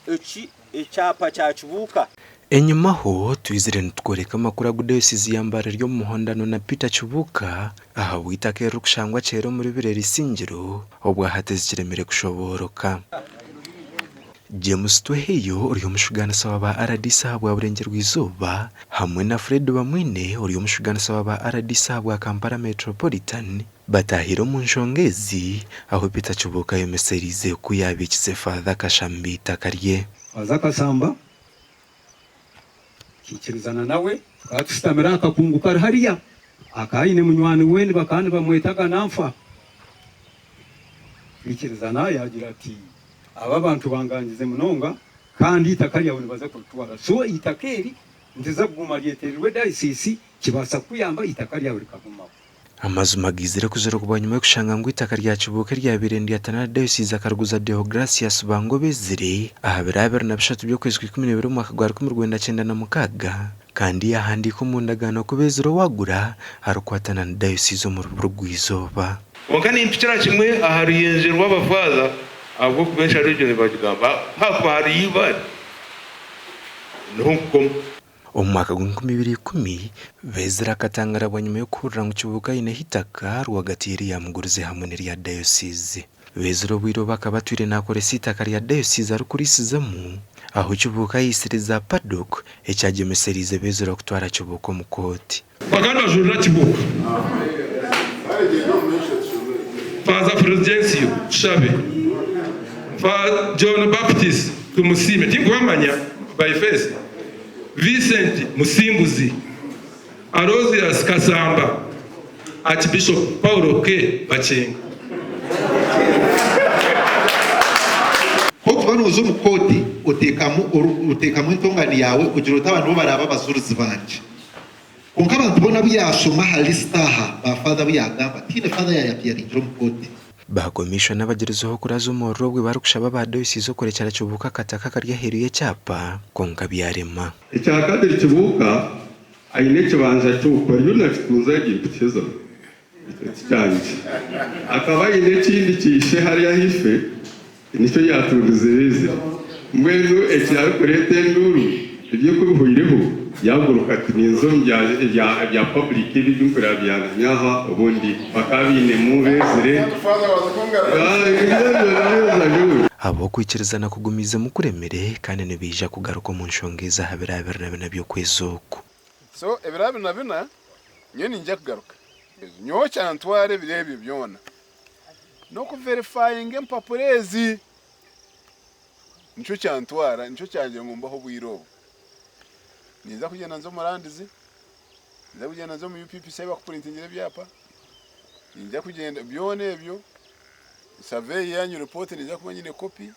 Eki ekyapa kya Kibuuka. Enyimaho, twizire nitukworeka amakuru agu Dayosizi ya Mbare eri omu muhondano na Peter Kibuuka ahabw'eitaka eririkushangwa Kyere omuri Birere Isingiro obwahati zikiremire kushobooroka. James Tweheyo ori omushugaanisa wa ba rdc ahabwa Burengyerwa-izooba hamwe na Fred Bamwine ori omushugaanisa wa ba rdc ahabwa Kampala Metropolitan Bataahire omu nshonga ezi ahu Peter Kibuuka ayomesereize ku yaabiikize Father Kashamba eitaka rye. Faaza Kasamba tukiikirizana nawe tukaba tushutamire aha kakungu kari hariya akaba aine munywani we bakaba nibamweta Gananfa. Twikirizana yaagira ati aba abantu bangangize munonga kandi eitaka ryawe nibaza kuritwara so eitaka eri niriza kuguma ryetererwe dayisiisi kibaasa kukuyamba eitaka ryawe rikagumaho. Amazima gaizire kuzirwa bwanyima y'okushanga ngu eitaka rya Kibuuka eryabaire niryatana na Dayosiizi akariguza Deogratias Bangobezire aha biro 23 by'okwezi kwa 12 omwaka gwa 1996 kandi yaahandiika omu ndagaano ku Bezire owagura arikukwatana na Dayosiizi omuri Burugwa-izooba. Kwonka nimpikira kimwe aha ruyenje rw'abafaaza ahabw'okuba ensharo egyo nibagigamba ahakuba hariyo eibaare niho nkukoma. Omu mwaka gw'enkumi ibiri ikumi, Bezira akatangara bwanyima y'okuhurira ngu Kibuuka aineho eitaka rwagati y'eri yaamugurize hamwe n'erya dayosiizi. Bezira obwire obu akaba atwire naakoresa eitaka rya dayosiizi arikuriisizamu, ahu Kibuuka yaisiriza paddock ekyagyemesereize Bezira kutwara Kibuuka omu kooti. Bakaba nibajurira Kibuuka. Faaza Fulgensio Tushabe, Fa John Baptist Tumusiime, tinkubamanya by face, Vincent Musinguzi, Aloysius Kasamba, Archbishop Paulo K. Bakyenga. Ku orikuba nooza omu kooti, oteekamu entongani yaawe ogira oti aba nibo baraabe abajurizi bangye. Kwonka abantu boona abu yaashoma aha lisiti aha, ba faatha abu yaagamba, tihaine faatha yaayapiyaringire omu kooti. Ba Komishona bagyerizeho kuraza omuriro obwe barikushaba aba Dayosiizi okurekyera Kibuuka akataka akari aheeru y'ekyapa kwonka byarema. Ekya kabiri Kibuuka aine ekibanja ky'okwe ariyo nakitunza yagimpikiriza ekyo tikyangye. Akaba aine ekindi kya ishe hariya ahaifo nikyo yatundize Bezeri. Mbwenu eki arikureeta enduuru ebye ku bihweireho yaaguruka ati ninza omu bya public ebi ebi nkureba byanamya aha obundi bakaba bainemu Bezire. Ahabw'okwikirizana kugumiizemu kuremire kandi nibaija kugaruka omu nshonga ezi aha biro 24 by'okwezi oku. So ebiro 24 nyowe niinyija kugaruka. Nyowe kyantwara ebiro ebyo byona n'okuverifayinga empapura ezi. Nikyo kyantwara, nikyo kyagira ngu mbahe obwire obu. Ninza kugyenda nze omu Lands, ninza kugyenda nze omu UPPC ahu bakupurintingira ebyapa, ninza kugyenda byona ebyo, survey yanyu report ninza kuba nyine copy,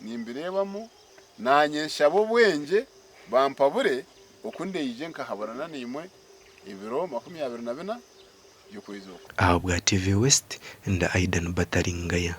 nimbireebamu, naanye nshabe obwengye bampabure oku ndaije nkahaburana naimwe ebiro 24 by'okwezi oku. Ahabwa TV West, ndi Aidan Bataringaya.